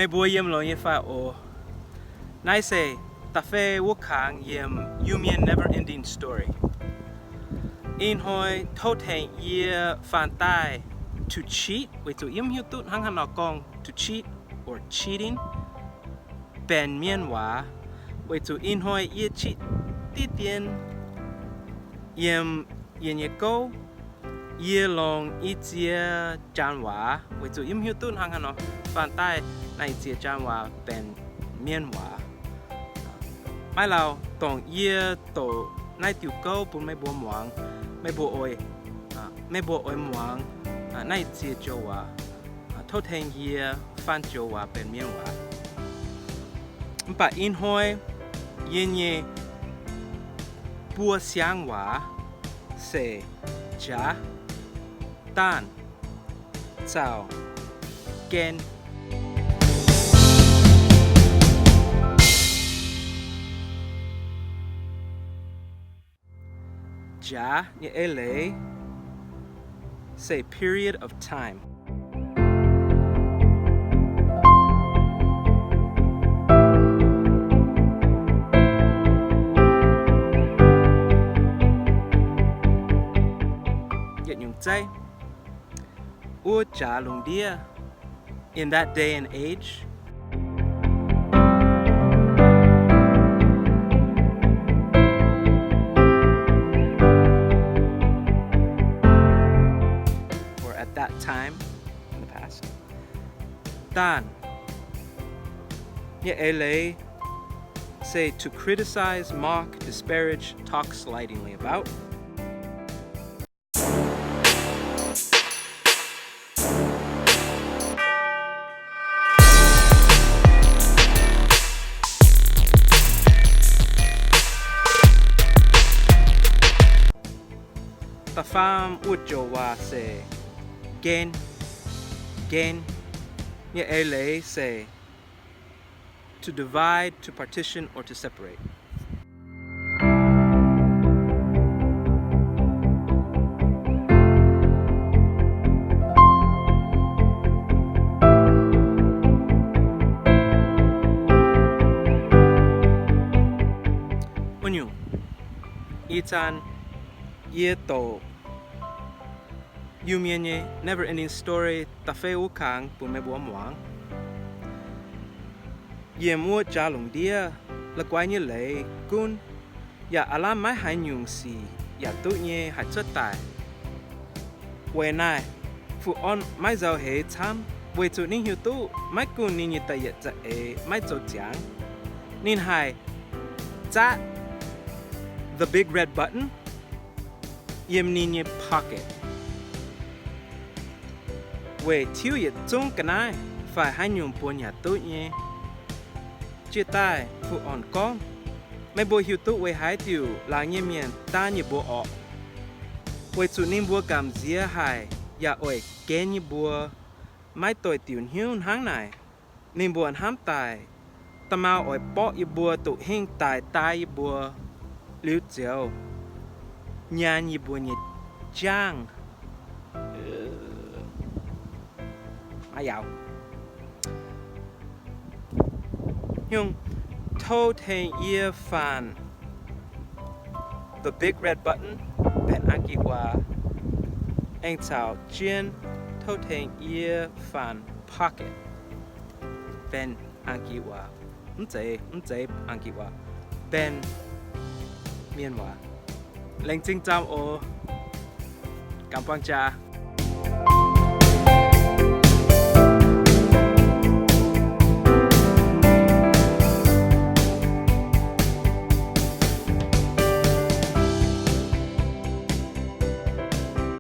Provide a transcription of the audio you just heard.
Meih mbuo yiem longx nyei fai oc? Naaiv se da'fei wuov kangx yiem Iu-Mienh Never Ending Story. Ih hnoi tov tengx yie faan daaih to cheat, weic zuqc yie mv hiuv duqv hnangv haaix nor gorngv to cheat or cheating benx mienh waac, weic zuqc ih hnoi yie cheat diqv dien yiem yie nyei gouv, yie longc i ziex janx waac, weic zuqc yie mv hiuv duqv hnangv haaix nor faan daaih naaiv i ziex janx waac benx mienh waac. Maiv lauh, dongh yie doqc naaiv diuh gouv bun meih mbuo muangx, meih mbuo oix, meih mbuo oix muangx naaiv i ziex joux waac, tov tengx yie faan joux waac benx mienh waac. Mv baac ih hnoi yie nyei buo siang waac se jaax, daanh, caux gen. Jaax nyei eix leiz se period of time. Yietc nyungc zeiv, wuov jaax lungh ndiev, in that day and age, or at that time in the past. Daanh nyei eix leiz se to criticize, mock, disparage, talk slightingly about. Da'faam wuov joux waac se gen. Gen nyei eix leiz se to divide, to partition, or to separate. Wuov nyungc, ih zanc yie doqc Iu-Mienh nyei Never Ending Story da'fei wuov kangx bun meih mbuo muangx. Yiem wuov jaax lungh ndiev, la'guaih nyei leiz gunv yaac aav lamh maiv haaix nyungc sic yaac duqv nyei haih cuotv daaih. Weic naaiv, Fu-Orn maiv nzauh heix camv, weic zuqc ninh hiuv duqv maiv gunv ninh nyei da'yietv za'eix maiv zoux ziangx, ninh haih zaatv the big red button yiem ninh nyei pocket, weic tiuv yietc zungv ga'naaiv fai haaix nyungc buonc yaac duqv nyei. Jiex daaih Fu-Orn gorngv, meih mbuo hiuv duqv weic haaix diuc laangz nyei mienh daanv yie mbuo orqc? Weic zuqc ninh mbuo gamh nziex haic yaac oix gen yie mbuo. Maiv doix diuc hnyouv hnangv naaic, ninh mbuo hnamv daaih da'maauh oix borqv yie mbuo, duqv hingh daaih daaih yie mbuo liuz ziouc nyaanh yie mbuo nyei jangv. Aa, yaac nyungc, tov tengx yie faan the big red button benx Anqi waac, aengx caux jien, tov tengx yie faan pocket benx Anqi waac, mv zeiz, mv zeiz Anqi waac, benx mienh waac. Laengz zingh camv oc. Gamh buangh jaax.